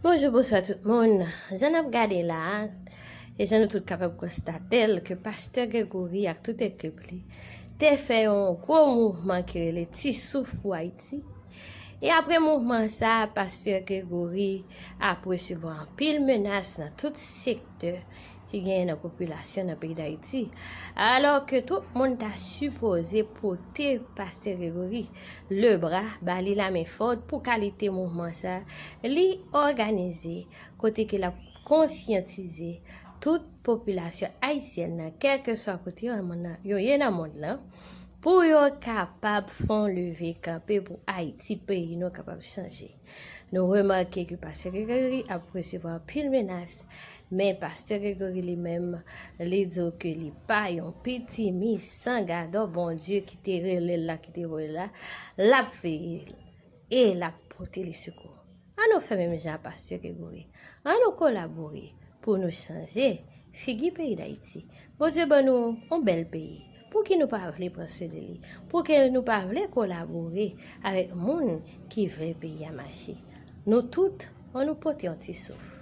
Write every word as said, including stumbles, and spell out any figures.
Bonjou, bonswa tout moun. Jan n ap gade la a, e jan nou tout kapab konstate l, ke pastè Gregory ak tout ekip li te fè yon gwo mouvman ki rele Ti Souf pou Ayiti. E apre mouvman sa a, pastè Gregory ap resevwa anpil menas nan tout sektè ki genyen nan popilasyon nan peyi Dayiti. Alò ke tout moun ta sipoze pote pastè Gregory lebra, ba li lamen fò pou kalite mouvman sa a, li òganize kote ke l ap konsyantize tout popilasyon ayisyèn nan, kèlkeswa kote yo ye nan mond lan, pou yo kapab fè yon leve kanpe pou Ayiti, peyi nou, kapab chanje. Nou remake ke pastè Gregory ap resevwa anpil menas, men pastè Gregory li menm, li di w ke li pa yon pitimi san gadò, Bondye ki te rele l la, ki te voye l la, l ap veye l e l ap pote li sekou. An nou fè menm jan a pastè Gregory. An nou kolabore pou nou chanje figi peyi Dayiti. Bondye ban nou yon bèl peyi. Pouki nou pa vle pran swen de li? Pouki nou pa vle kolabore avèk moun ki vle peyi a mache? Nou tout, an nou pote yon ti souf.